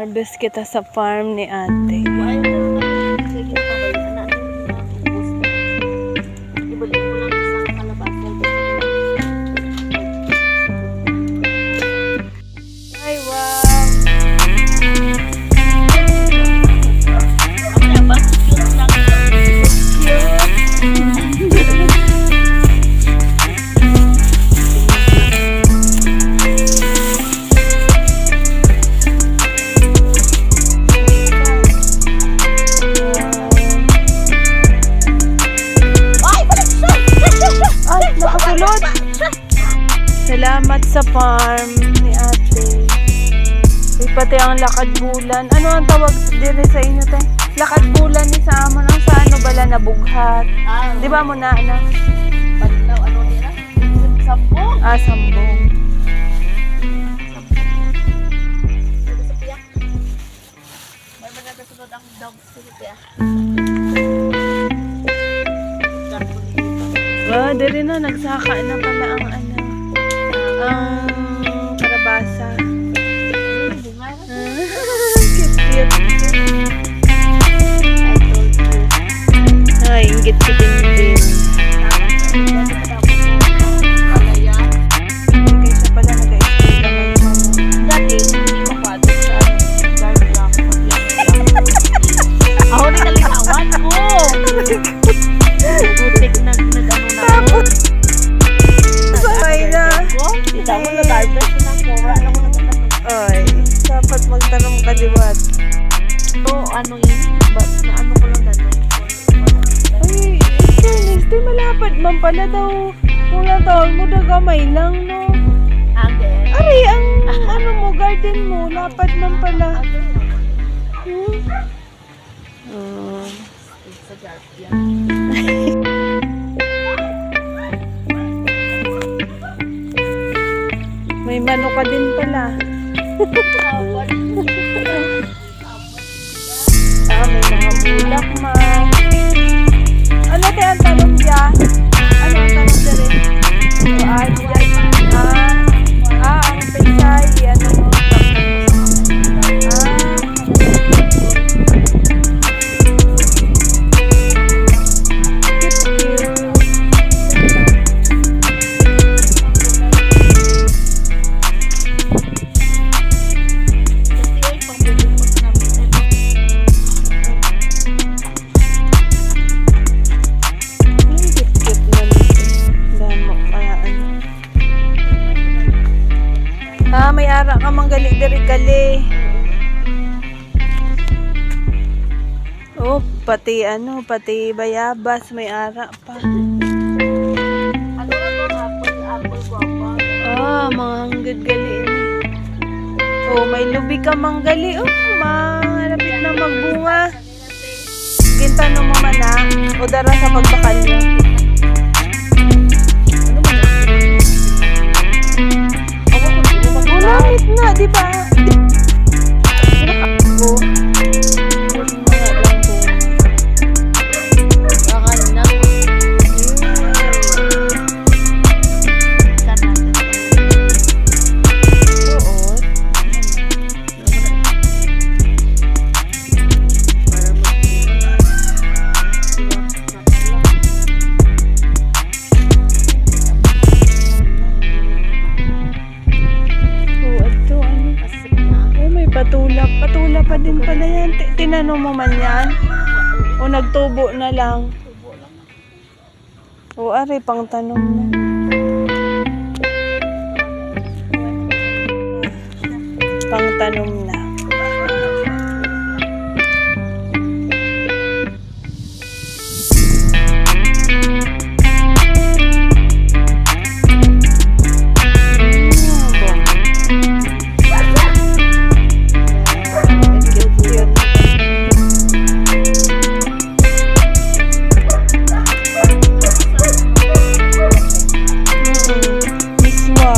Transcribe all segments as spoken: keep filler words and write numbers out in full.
Harvest kita sa farm ni ate. Ay, wow. Ay, nakasulod. Salamat sa farm ni ate. Uy, pati ang lakad bulan. Ano ang tawag diri sa inyo, te? Lakad bulan ni sa amon. Ang sa ano bala nabughat? Ah, di ba mo na, na? Panlaw, ano nila? Sambong. Ah, sambong. Sambong. Ano sa piyak? May mga kasunod ang dog. Sige, kuya. Oh, diri na, nagsaka na pala ang ano, ang kalabasa. Cute, cute. Ay, inggit si Tintin. Kaysa pala nag-i-school naman siya. Dati, hindi ko pa doon sa garden lang. Ako na kalinawan ko. Putik nag-, nag-ano na ako. Tapos, sabay na. Kita mo, nag-harvest na ako. Wala na ako nagtatanong. Ay, dapat magtanong ka liwat. So, ano yun? Ba, na ano ko lang dati? Ay, in fairness, di malapad man pala daw. Kung natawag mo, dagamay lang, no? Ang din. Ari, ang ano mo, garden mo, lapad man pala. Hmm? Mm. Sa garden. May manok ka din pala. Ah, may mga bulak man. Ano kaya ang tanom dyan? Ano ang tanom dyan? Ah, ah, ang pechay, ano mo? Ah, cute, cute. Ang cute-cute na nito. Damo pa, ano. Ah, may ara ka man gali diri, gali. Oh, pati ano, pati bayabas may ara pa. Ano na to? Apple, apple guava. Ah, mga hanggad gali ini. Oh, may lubi ka man gali. Oh, malapit na magbunga. Gintanom mo man na. O dara sa pagbakal niya. Ano man yan? Ako, kung di mo magbakal. Malapit na, di ba? Ako. Oh, ato, ano? Kasi na. Oh, may patula. Patula pa din pala yan. Ti-, tinanom mo man yan? O nagtubo na lang? Tubo lang. O, ari, pang tanom na. Pang tanom na. Miswa.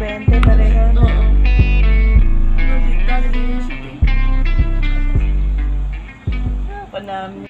Pente pareha. Oo. Nandito, nandito siya, eh. Panami.